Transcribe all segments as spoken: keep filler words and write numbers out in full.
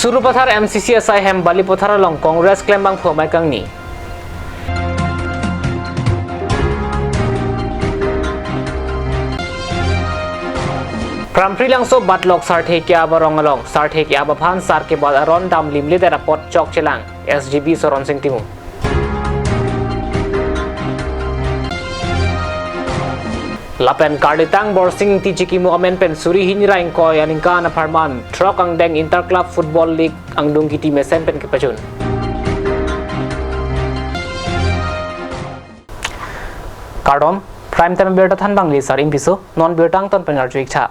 Sarupathar M C C asai hem Balipathar along Congress klembangphu amei kangni. Phramphri Langso Batlok Sarthe Keap arong along Sarthe Keap aphan sar kebat aron dam limledet apot chokchelang, S G B Soron Sing Timung. Lapen Karlitang Borsing Ingti chikimo amen pen suri hini ra ingkoi aningkan apharman throk angdeng Inter Club Football League angdung kiti mesen pen kepachun. Kardom, Prime Time birta thanbang lisar ingpiso, non birta angton pen arju-ik tha.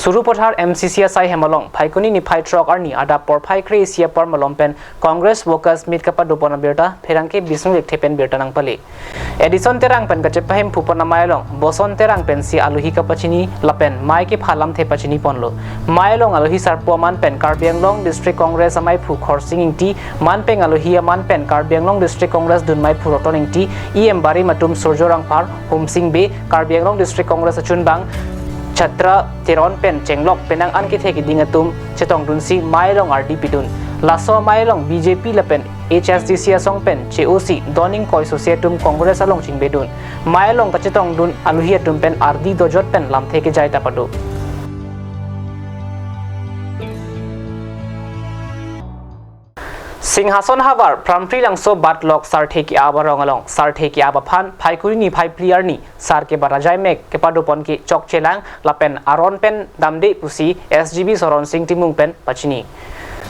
Sarupathar M C C asai hem along Phaikuni niphai throk arni adap porphai kre-isi apor malom pen Congress Workers Meet kapadopon abirta pherangke Bisnu Lekthe pen birta nangpale. Edison Terang pen kachepahemphu pon amei along Boson Terang pensi alohi kapachini lapen mei kepha lamthe pachiniponlo. Mei along alohi sarpo aman pen Karbi Anglong District Congress ameiphu Khorsing Ingti, man pen alohi aman pen Karbi Anglong District Congress dunmeiphu Roton Ingti, E M barim atum Surjo Rongphar, Humsing Bey, Karbi Anglong District Congress achunbang Chatra Teron pen chenglok penang an kethe keding atum chetongdunsi mei along ardi pidun. Laso mei along B J P lapen H S D C asong pen che-osi don ingkoi sose atum Congress along chingbedun. Mei along kachetongdun alohi atum pen ardi dojot pen lamthe kejai ta pado. Singhason havar Phramphri Langso Batlok Sarthe Keap arong along Sarthe Keap aphan Phaikuni niphai phli arni sar kebat ajai mek kepadopon ke chokchelang lapen aron pen damde pusi S G B Soron Sing Timung pen pachini.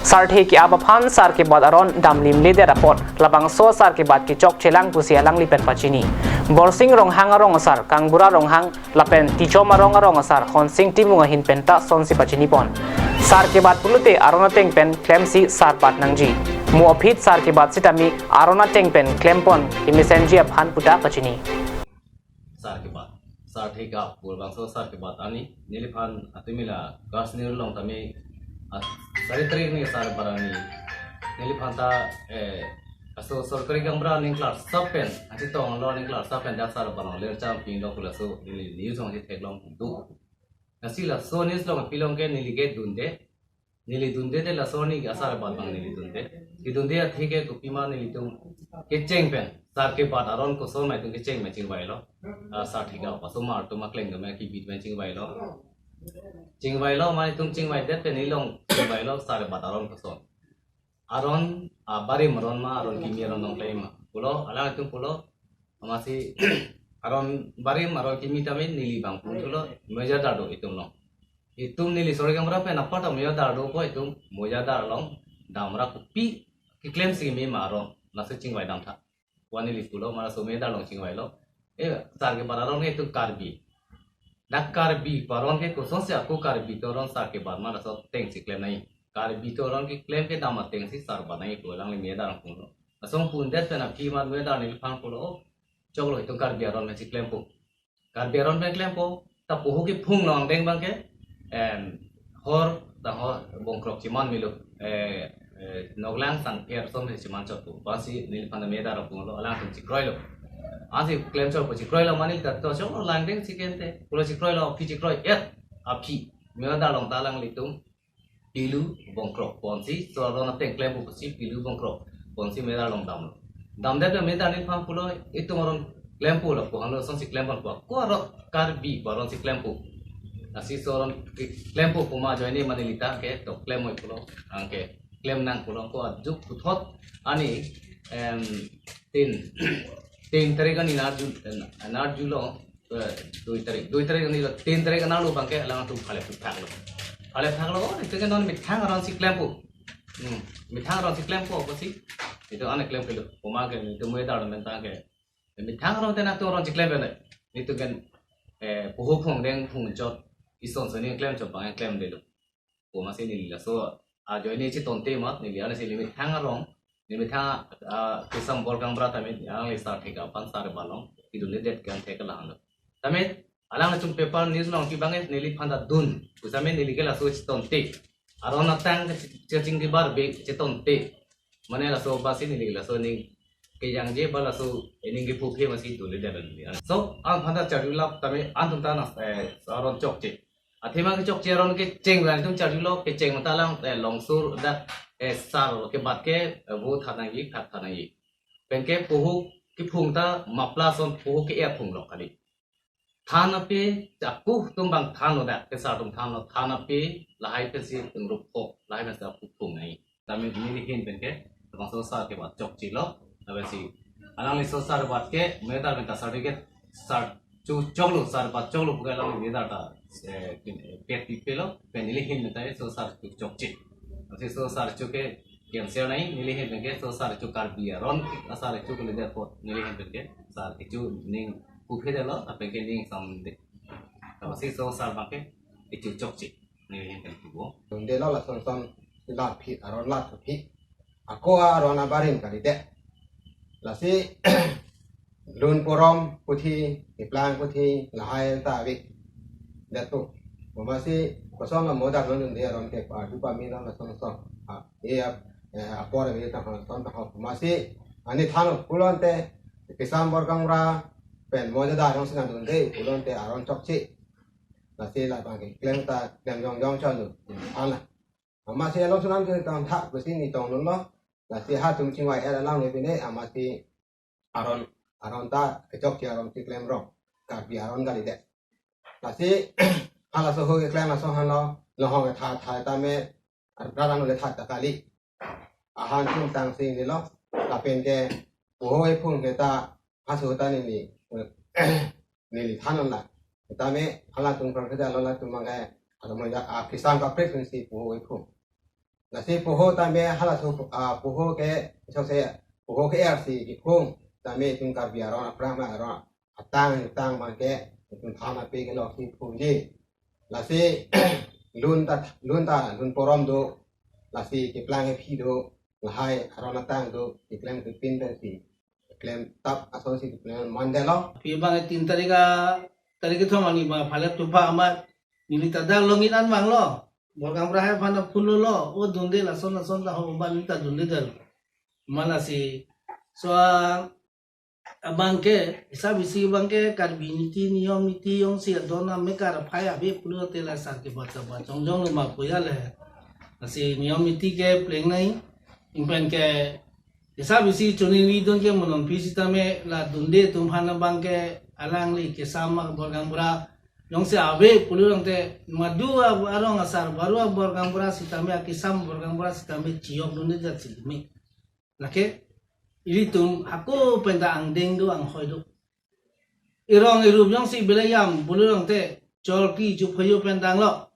Sarthe Keap aphan sar kebat aron dam limledet apot labangso sar kebat ke chokchelang pusi alangli pen pachini. Borsing Ronghang arong asar Kangbura Ronghang lapen Tichom arong arong asar Honsing Timung ahin penta sonsi pachinipon. Sar kebat pulote aron ateng pen klemsi sar bat nangji. Mo aphi sar kebat sitame aron ateng pen klempon kemesenji aphan puta pachini. Sar kebat. Sarthe Keap, pu labangso sar kebat ani, neliphan atumi la, Kasnir along tame, at, sari tarik ni sar bat ani, neliphan ta, eh, aso sorkari gaonbura ningklar sapen, ansi tong lo ningklar sapen dak sar bat along ler cham pin lo pu laso, neli news along si theklong do. Lasi laso news along pilong ke neli ke dunde, neli dunde te laso ni asar bat abang neli dunde. Kedunde athe ke kopima nelitum kecheng pen, sar kebat aron koson mei atum kecheng pen chingvailo. Ah, Sarthe Keap asomar atum akleng keme kebit pen chingvailo. Chingvailo, mane itum chingvaidet pen nelilong chingvailo sar kebat aron koson. Aron, ah, barim aron ma, aron kimi aron nangklem ma. Pulo, alangtum pulo, amatsi aron barim, aron kimi tame neli abang pun pulo, mojadar do itum along. Itum neli sorkari gaonbura pen apar ta mojadar dopo, itum mojadar along damra kopi keklemsi meme aron, laso chingvai damtha. Pu neli pulo, mane laso mojadar along chingvailo. Eh, sar kebat aron ke itum Karbi. Dak Karbi pu aron ke kosonsi ako Karbi atum aron sar kebat ma laso atengsi klem nangji. Karbi atum aron keklem kedam atengsi sar bat nangji pu alangli mojadar along pulo. Laso pundet pen aphi ma mojadar neliphan pulo, oh, choklo itum Karbi aron pensi klempo. Karbi aron pen klempo, ta poho kephung along angdeng abang ke, em, hor, ta hor, bongkrok cheman melo, eh, eh, noklang sangpher ason si cheman chotpo, bangsi neliphan mojadar along pulo, alangtum chekroilo. Ansi klem chotpo chekroilo mane ta to choklo langdeng si kente, pulo chekroilo, aphi chekroi-et, aphi, mojadar along ta alanglitum, pilu bongkrok ponsi, so aron ateng klempo pusi pilu bongkrok ponsi mojadar along damlo. Damdet pen mojadar neliphan pulo, itum aron klempo lapu hanglo, kosonsi klempon pu, ako aron Karbi pu aron si klempo. Lasi so aron klempo pu ma ajoine mane nelita ke to klem oi pulo, anke klem nang pulo, ako ajok puthot ani, em, tin, tin tarik ani narju, narjulo, eh, dui tarik, dui tarik ani lo, tin tarik anarlo abang ke alangtum phale phak lo. Phale phak lo, oh, itum ke non methang aron si klempo. Hmm, methang aron si klempo pusi. Itum ane klem kelo. Komat ke itum mojadar along pen tang ke. Methang aron te nangtum aron si klem pen. Itum ke, eh, poho phung deng phung chot, ison soni klem chot abang klemdetlo. Pu amatsi neli laso ajoine chetonte amat, neli ansi neli methang arong, neli methang, ah, kesam bor kang bra tame, alangli Sarthe Keap aphan sar bat along kedundedet ke angthek kelang lo. Tame, alanglitum paper news along pi abang neliphan ta dun, pu tame neli ke laso chetonte. Aron ateng ke che-, chingri bar be chetonte. Mane laso basi neli laso ning kejangje ba laso ening kepuphe amatsi dundedet neli. So, anphan ta charjulap tame antum ta nas, eh, aron chokche. Athema kechokche aron kecheng pen itum charjulo, kecheng mata lang, eh, longsur dak eh, sar lo ke bat ke, eh, vo than nangji, phat than nangji. Penke poho kephung ta mapla ason poho ke-er phung lo kali. Than ape, jaku atum bang than lo dak, ke sar atum than lo, than ape, lahai pensi tung rup kok, lahai pensi aku phung nai. Tame neli ahin penke, bangso sar ke bat chokche lo, lapen si. Alangli so sar bat ke, me ta pen ta certificate, sar chu choklo, sar bat choklo, puke alangli me ta ta, eh, pet pipe lo, pen neli ahin me ta so sar chu chokche. Lasi so sar chu ke, cancel nai, neli ahin penke, so sar chu Karbi aron, a sar chu ke le de po, neli ahin penke, sar ke chu ning kuphe de lo, a penke ning sam de. Lasi so sar bang ke, ke chu chokche, neli ahin penke bo. Dunde lo lason son, la phi, aron la phi. Ako aron abarim kali de. Lasi lun porom puthi, keplang puthi, lahai ta ave. Datu. Masi koson la modak non dunde aron ke pa, dupa mi non lason son. Ah, iya, eh, apor ave ta son ta ho. Masi ani than pulote, kisam Borgaonbura, pen moja da rong sinang dunde, pulote aron chokche. Lasi la bang ke klem ta, klem jong jong chon lo. Ala. Amatsi along sunam ke tang thak besi ni tong lo. Lasi ha tum chingvai er alam ni pine amatsi aron, aron ta kechokche aron si klem rong. Karbi aron kali de. Lasi halaso ho keklem laso han lo, lo ho ketha tha tame, ar prarang le tha ta kali. Ahan tum tang si ni lo. Lapen ke poho ephung ke ta haso ta ni ni. Neli than non la. Tame halatum prang kejalo latum mangke, atau mangke, ah, kisam kaprek si poho ephung. Lasi poho tame halaso, ah, poho ke, so se, poho ke-er si kephung. Tame itum Karbi aron, aphrang ma aron, atang, atang mangke, itum than ape kelok si phungji. Lasi lun ta, lun ta, lun porom do. Lasi keplang kephi do. Lahai aron atang do. Keklem kepin pensi klem tap ason si klem mandelo. Pi bang tin tarik a, tarik kethom ani bang phalet tupa amat neli ta dak longin an bang lo. Borgaonbura hai aphan phun lo lo. O dunde lason lason ta ho bang neli ta dunde del. Malasi so abang ke, isa bisi abang ke, Karbi niti, niyom niti, jongsi adon amekar aphai ave pulote la sar ke bat bat jongjong lo ma puya le. Lasi niyom niti ke pleng nai, ingpen ke, isa bisi choningri dun ke mo non pi sitame la dunde atum aphan abang ke alangli kesam Borgaonbura jongsi ave pulo tangte madu a-, arong asar baru a-Borgaonbura sitame akesam Borgaonbura sitame chiyok dunde jat si me. Lake ilitum hako pen ta angdeng do anghoi do. Irong irup jongsi bele yam pulo tangte chorki chuphayo pen tanglo.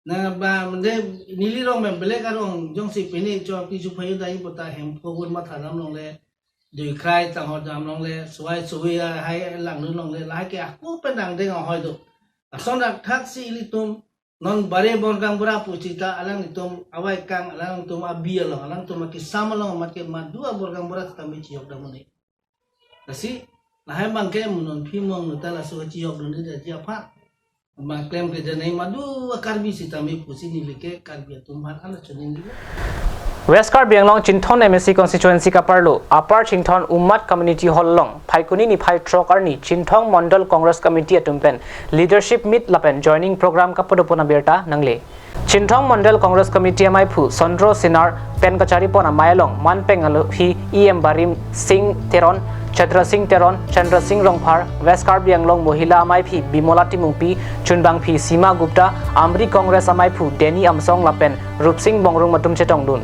Na ba mende neli rong mem bele karong jongsi pini chorki chuphayo dai puta Hemphu gun Matharam longle, Duikhrai Tanghordam longle, Suai Suwi a hai lang dun longle, lahai ke ako pen angdeng anghoi do. Ason dak thak si ilitum non bare Borgaonbura puchita alanglitum avaikang, alanglitum abi along, alangtum akesam along amat ke madu a-Borgaonbura tame chiyok damuni. Lasi lahai bang ke mo non pi mo non ta laso chiyok dunde ji apha. Bang klem ke janai madu a-Karbi sitame pusi neli ke Karbi atum aphan ala choningri. West Karbi Anglong Chinthon M A C constituency kaparlo Upper Chinthon Ummat Community Hall along Phaikuni niphai throk arni Chinthon Mondol Congress Committee atum pen leadership meet lapen joining program kapadopon abirta nangle. Chinthon Mondol Congress Committee amaiphu Sondro Sinar pen kacharipon amei along manpeng alohi E M Barim Singh Teron, Chatra Singh Teron, Chandra Singh Rongphar, West Karbi Anglong Mohila amaiphi Bimola Timungpi, chunbangphi Sima Gupta, Amri Congress amaiphu Denny Amsong lapen Rupsing Bongrung atum chetongdun.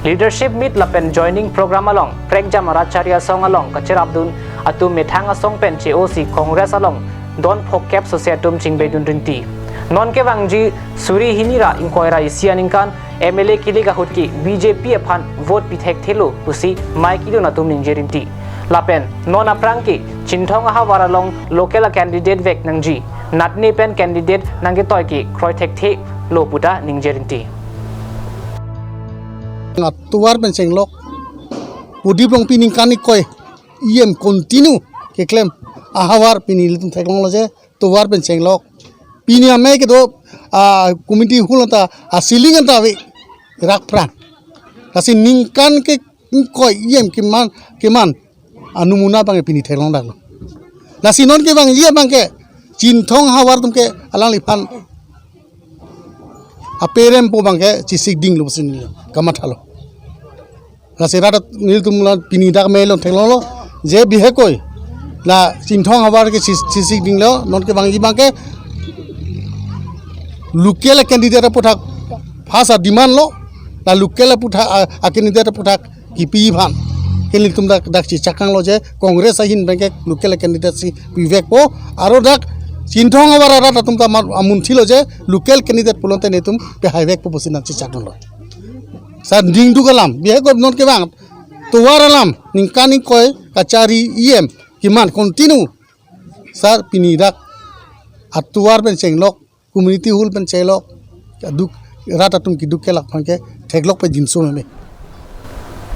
Leadership meet lapen joining program along prekjam arat chari asong along kacherapdun atum methang asong pen che-osi Congress along don phokep sose atum chingbedun rinti. Non kevangji suri hini ra ingkoi ra isi aningkan M L A kilik ahut ke B J P aphan vote pi thekthelo pusi mei kidun atum ningje rinti. Lapen non aphrang ke Chinthon ahavar along local a-candidate vek nangji. Natne pen candidate nangketoi ke kroi thekthelo puta ningje rinti. Atovar pen chenglok. Pudip Rongpi ningkan ingkoi E M continue keklem ahavar pini ilitum theklonglo je tovar pen chenglok. Pini amei kedo, ah, community hall ta, ah, ceiling ta ave rak pran. Lasi ningkan ke ingkoi E M keman, keman anumuna bang pini theklong daklo. Lasi non kevangji abang ke Chinthon ahavar atum ke alangliphan aperempo bang ke chesik dinglo pusi neli kamathalo. Lasi rat nelitum la pini dak melo theklonglo, je bihekoi la Chinthong havar ke sis-, sisi dinglo, non kevangji abangke local candidate aphuthak first a-demand lo, la local aphuthak a, a-candidate aphuthak kipi aphan ke nelitum dak, dak chechak tanglo je Congress ahin abangke local candidate si pivekpo, aro dak Chinthong havar arat atum ta mar amunthilo je local candidate pulote nelitum pehaivekpo pusi nangchechak tanglo. Sar dingduk alam, bihek non kevang tovar alam, ningkan ingkoi kachari E M keman continue. Sar pini dak atovar pen chenglok, community hall pen chenglok, aduk rat atum keduk kelak aphan ke theklok pe jinso meme.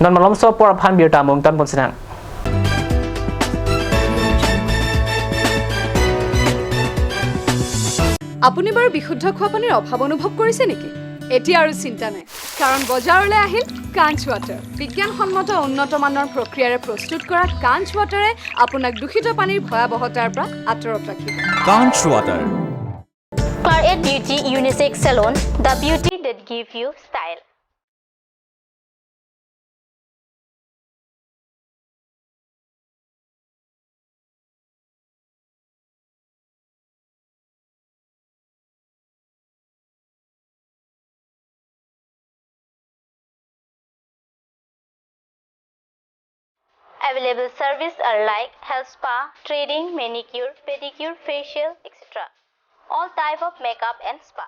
Non malomso apor aphan birta mungtan pon sinang. আপুনি বাৰু বিশুদ্ধ খোৱা পানীৰ অভাৱ অনুভৱ কৰিছে নেকি? এতিয়া আৰু চিন্তা নাই, কাৰণ বজাৰলৈ আহিল কাঞ্চ ৱাটাৰ। বিজ্ঞানসন্মত উন্নত মানৰ প্ৰক্ৰিয়াৰে প্ৰস্তুত কৰা কাঞ্চ ৱাটাৰে আপোনাক দূষিত পানীৰ ভয়াৱহতাৰ পৰা আঁতৰত ৰাখিব। Kanch Water. Claret Beauty Unisex Salon, the beauty that give you style. Available service are like health spa, threading, manicure, pedicure, facial, et cetera. All type of makeup and spa.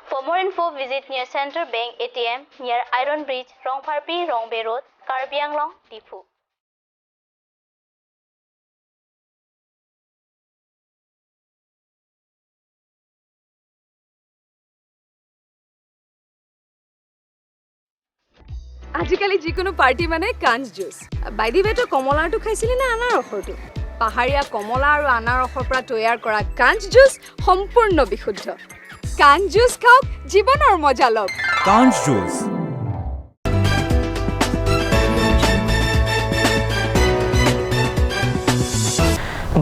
For more info, visit near Central Bank A T M, near Iron Bridge, Rongpharpi, Rongbe Road, Karbi Anglong, Diphu. আজিকালি যিকোনো পাৰ্টি মানে কাঞ্চ juice. By the way, তই কমলাৰটো খাইছিলি নে আনাৰসৰটো? পাহাৰীয়া কমলা আৰু আনাৰসৰ পৰা তৈয়াৰ কৰা কাঞ্চ জুচ সম্পূৰ্ণ বিশুদ্ধ। কাঞ্চ জুচ খাওক, জীৱনৰ মজা লওক। Kanch Juice.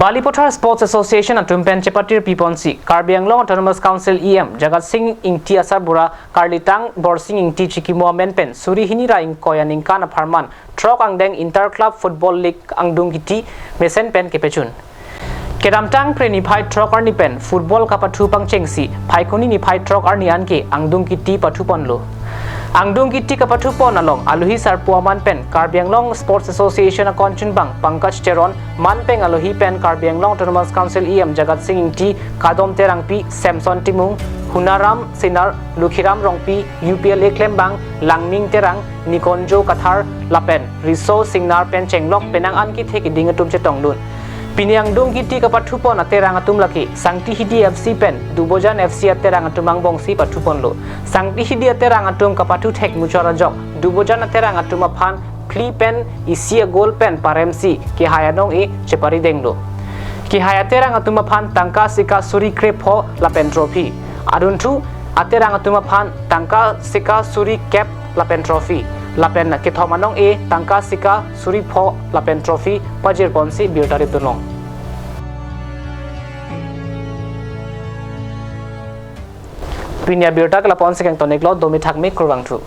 Balipathar Sports Association atum pen chepatir piponsi Karbi Anglong Autonomous Council E M Jagat Sing Ingti asarbura karlitang Borsing Ingti chikimo amen pen suri hini ra ingkoi aningkan apharman throk angdeng Inter Club Football League angdung kiti mesen pen kepechun. Kedamtang Phre niphai throk arni pen football kapathu pangchengsi Phaikuni niphai throk arni anke angdung kiti pathuponlo. Angdung kiti kapathupon along alohi sarpo aman pen Karbi Anglong Sports Association akon chunbang Pankaj Teron, manpeng alohi pen Karbi Anglong Autonomous Council E M Jagat Sing Ingti, Kadom Terangpi, Samson Timung, Hunaram Sinar, Lukhiram Rongpi, U P L A klembang Langming Terang, Nikonjo Kathar lapen Riso Singnar pen chenglok penang an kethe keding atum chetongdun. Pini angdung kiti kapathupon aterang atum lake Sangti Hidi F C pen Dubojan F C aterang atum angbongsi pathuponlo. Sangti Hidi aterang atum kapathu thek muchot ajok Dubojan aterang atum aphan phli pen isi agol pen paremsi kehai anong-e cheparidenglo. Kehai aterang atum aphan tangka sika suri krepho lapen trophy. Adunthu aterang atum aphan tangka sika suri kep lapen trophy. Lapen kethom anong-e tangka sika suri pho lapen trophy pajirponsi birta rip dunlong. Pini abirta ke lapu-ansi kangton-iklo, domi thakmi, kurvangthu.